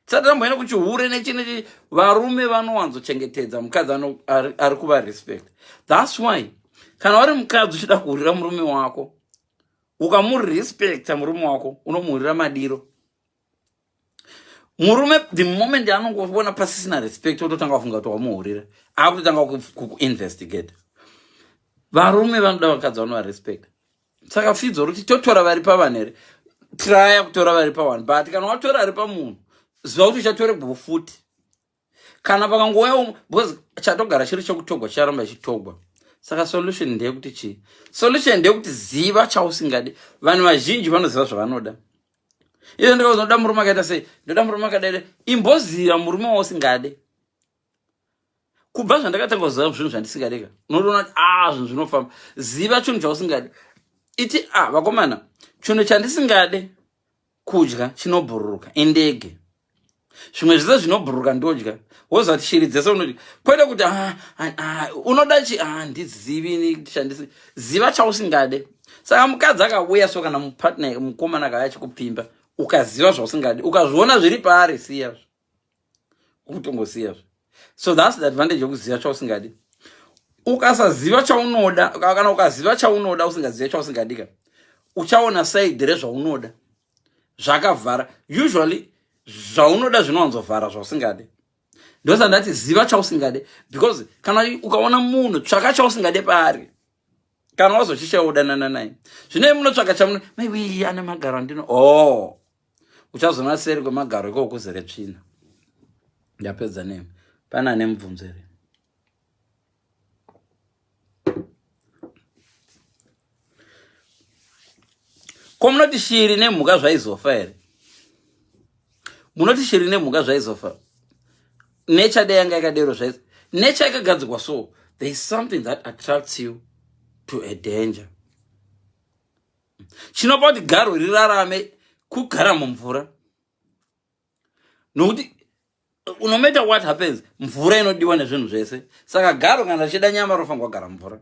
Tisati tamboenda kuchihure nechinechi, varume vanowanzochengetedza mukadzi ari kuva respect. That's why kana uri mukadzi uchida kuhurira murume wako, ukamurespecta murume wako, unomuhurira madiro. Murume the moment anongoona pasisina respect, ototanga kufunga kuti wamuhurira, akutotanga kukuinvestigate. Varume vanoda vakadzi vanovarespecta. Saka fidzo ruti totora vari pavanhu here? Traya kutora vari pavanhu, but kana watora ari pamunhu, ziva kuti uchatoregwa futi kana vakangouya, because chatogara chiri chekutogwa chicharamba chichitogwa. Saka solution ndeyekuti chii? Solution ndeyekuti ziva chausingadi. Vanhu vazhinji vanoziva zvavanoda. Iyo ndikazoda murume akaita sei, ndoda murume akadai, imboziva murume wausingade. Kubva zvandakatanga kuziva zvinhu zvandisingade ka, unotoona kuti a ah, zvinhu zvinofamba. Ziva chinhu chausingade. Iti a ah, vakomana, chinhu chandisingade kudya chinobhururuka indege. Zvimwe zvese zvinobhururuka ndodya. Woziva kuti shiri dzese unodya, kwete kuti ah, ah, ah, unoda chi handizivi chandisi. Ziva chausingade. Saka mukadzi akauya so, kana mupartner mukomana akauya achikupfimba, ukaziva zvausingade, ukazviona zviri paari, siya, kutongosiya. So that's the advantage yokuziva chausingadi. Ukasaziva chaunoda, kana ukaziva chaunoda usingaziva chausingadika, uchaona side rezvaunoda zvakavhara. Usually zvaunoda zvinowanzovhara zvausingade. Ndosa ndati ziva chausingade, because kana ukaona munhu, tsvaka chausingade paari. Kana wazochichaudanana naye, zvinei munotsvaka chamuno maiwi ane magaro andino. Oh, uchazoona seri kwemagaro ikoko kuzere tsvina. Ndapedza nemi. Pane ane mubvunzo here? Ko munoti shiri nemhuka zvaizofa here? Munoti shiri nemhuka zvaizofa? Nature dai yanga yakadero zvaizo. Nature yakagadzirwa, so there is something that attracts you to a danger. Chinopa kuti garwe rirarame kugara mumvura, nokuti no matter what happens, mvura inodiwa nezvinhu zvese. Saka garo kana richida nyama, rofanirwa kugara mumvura,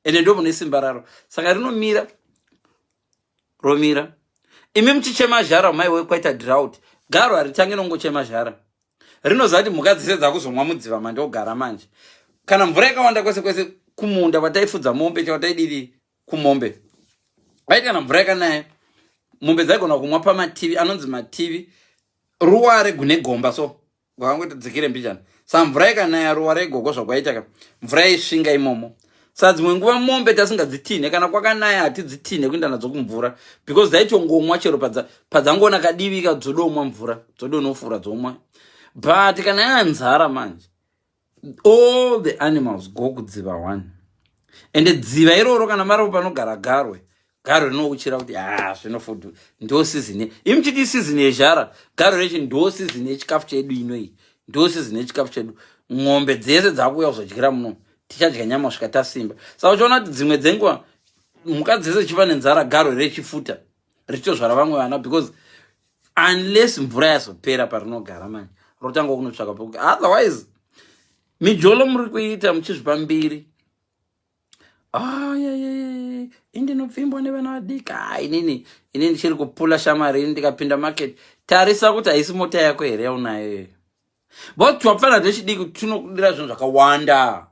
ende ndo mune simba raro. Saka rinomira, romira. Imi muchichema zhara, maiwe, kwaita drought, garo haritangi nongochema zhara. Rinoziva kuti mhuka dzese dzakuzomwa mudziva mandogara manje. Kana mvura yakawanda kwese kwese, kumunda kwataifudza mombe, chawataididi kumombe, vaiti kana mvura yakanaya, mombe dzaigona kumwa pamativi anonzi mativi ruware gune gomba, so kwakangoita dzikire mbijana. Sa mvura ikanaya, ruware igogo zvakwaita ka, mvura yaisvinga imomo. Sa dzimwe nguva mombe tasingadzitinhe, kana kwakanaya hatidzitinhe kuenda nadzo kumvura, because dzaitongomwa chero padzangoona kadivi ka, dzodomwa mvura, dzodonofura, dzomwa. But kana yanzara manje, all the animals go kudziva one, ende dziva iroro kana maripo panogara garwe. Garwe rinouchira kuti ha ah, zvino food ndo season. Imi chiti season yezhara, garwe rechi ndo season yechikafu chedu inoyi, ndo season yechikafu chedu. Ng'ombe dzese dzakuuya kuzodyira muno, tichadya nyama kusvika tasimba. Saka uchiona kuti dzimwe dzenguva mhuka dzese dzichiva nenzara, garwe rechifuta richitozvara vamwe vana, because unless mvura yazopera parinogara manje, rotanga kunotsvaka pokuti. Otherwise mijolo muri kuita muchizvipa mbiri. Ah, indinopfimbwa nevana vadiki. Ah, inini ndichiri kupula shamari. Ini ndikapinda market, tarisa kuti haisi mota yako here yaunayo iyoyo. But twapfana twechidiki tunokudira zvinhu zvakawanda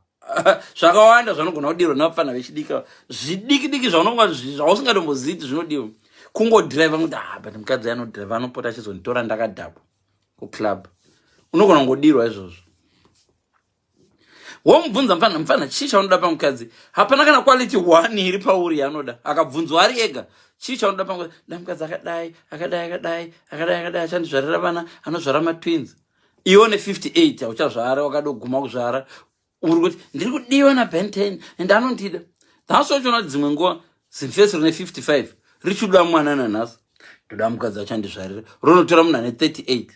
zvakawanda zvanogona kudirwa nevapfana vechidiki, zvidiki diki zvaunonga zvausingatombozivi kuti zvinodiwa. Kungodhiraivha kuti ah, but mukadzi anodhiraivha anopota achizonditora ndakadhakwa kuclub, unogona kungodirwa izvozvo. Womubvunza mufana, mufana, chii chaunoda pamukadzi? Hapana kana quality one iri pauri yaanoda. Akabvunzwa ari ega, chii chaunoda pamukadzi? Da mukadzi akadai, akadai, akadai, akadai, akadai, achandizvarira vana, anozvara matwins. Iwe une 58, hauchazvara, wakadoguma kuzvara. Uri kuti ndiri kudiwa naben 10 and anondida. That's why uchiona kuti dzimwe nguva zimfesi rine 55 richiuda mwana nanhasi, ndoda mukadzi achandizvarira, ronotora munhu ane 38.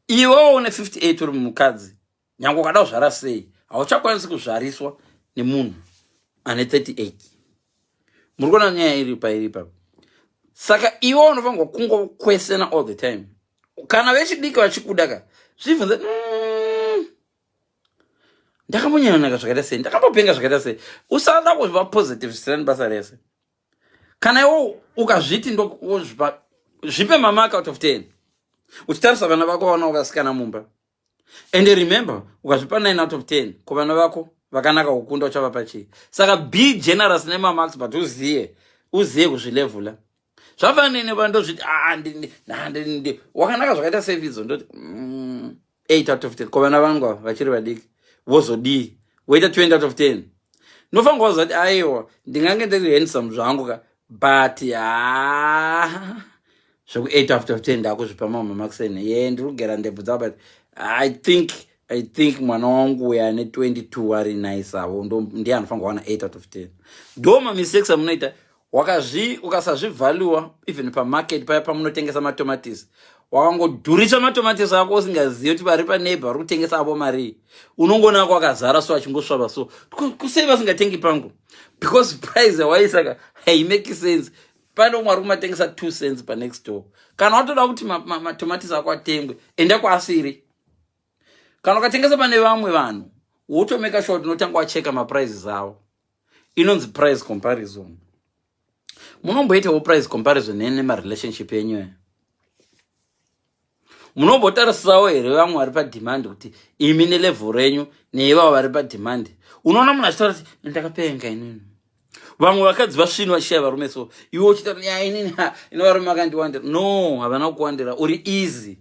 Iwewo une 58 uri mukadzi, nyange ukada kuzvara sei, hauchakwanisi kuzvariswa nemunhu ane 38. Muri kuona nyaya iri pairi ipapo? Saka iwe unofanirwa kungokwesena all the time. Kana vechidiki vachikuda ka, zvibvunze, ndakambonyanyanaka zvakaita sei? Ndakambopenga zvakaita sei? Usada kuzvipa positive zvisina nebasa rese. Kana iwo ukazviti ndozvipa Zvipe mamark out of 10 uchitarisa vana vako vanawo vasikana mumba. And remember, ukazvipa 9 out of 10, kuvana vako vakanaka kukunda uchavapa chii? Saka be generous nemamarks, but uziye kuzvilevhula. Zvafanana nevandozviti, "Ah, wakanaka zvakaita sevidzo." Ndoti 8 out of 10. Kuvana vangu ava vachiri vadiki vozodii? Voita 20 out of 10. Nofanira kuziva kuti aiwa, ndingange ndiri handsome zvangu ka, but ha, zveku 8 out of 10 ndakuzvipa mamwe mamakiseni. Ye, ndiri kugera ndebvu dzavo, but I think mwana wangu uyo ane 22 ari nice avo, ndiye anofanira kuwana 8 out of 10. Ndo mamistakes amunoita. Ukasazvivhaluwa, even pamarket paya pamunotengesa matomatisi, wakangodhurisa matomatisi ako usingazivi kuti vari paneighbor vari kutengesa avo marii. Unongoona kwakazara so, achingosvava so. Kusei vasingatengi pangu? Because price yawaisaka haimake sense. Pane umwe ari kumatengesa 2 cents panext door. Kana watoda kuti matomatisi ako atengwe, enda kwaasiri. Kana ukatengesa pane vamwe vanhu, wotomeka sure kuti unotanga wacheka maprices avo. Inonzi price comparison. Munomboitawo price comparison nemarelationship enyu aya? Munombotarisawo here vamwe vari pademand, kuti imi nelevel renyu neivavo vari pademand? Unoona munhu achitaura kuti, "Ndakapenga inini, vamwe vakadzi vasvini vachishaya varume." So iwe uchitaura, "Ya, inini ino varume vakandiwandira." No, havana kukuwandira, uri easy.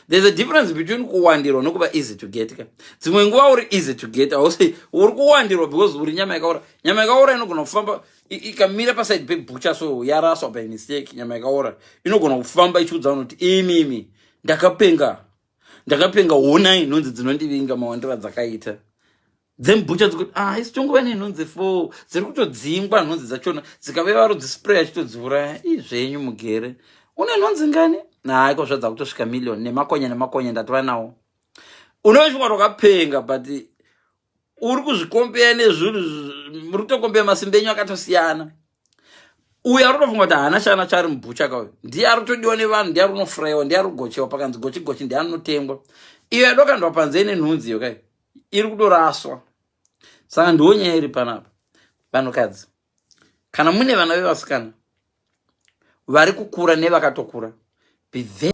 There's a difference between kuwandirwa nokuva easy to get ka. Dzimwe nguva uri easy to get, hausi uri kuwandirwa, because uri nyama yakaora. Nyama yakaora inogona kufamba ikamira paside pebhucha, so yaraswa by mistake. Nyama yakaora inogona kufamba ichiudza vanhu kuti, "Imimi, ndakapenga, ndakapenga, honai nhunzi dzinondivinga mawandiro adzakaita." Dzemubhucha dzikuti, "Ah, isi tongova nenhunzi four dziri kutodzingwa." Nhunzi dzachona dzikave varodzispray achitodziuraya. Izvenyu mugere une nhunzi ngani? Haiko zvadza kutosvika million nemakonya nemakonya ndatova nawo. Unochingwa rwakapenga, but uri kuzvikombeya nezvinhu, muri kutokombeya masimba enyu akatosiyana. Uyo ari kutofunga kuti haana chana chari mubhucha kauyo, ndiye ari kutodiwa nevanhu, ndiye ari kunofurayiwa, ndiye ari kugochewa. Pakanzi gochi gochi, ndiye anotengwa. Iyo yadokandwa panze ine nhunzi iyo kai iri kutoraswa. Saka ndiwo nyaya iri panapa. Vanhukadzi, kana mune vana vevasikana vari kukura nevakatokura, be very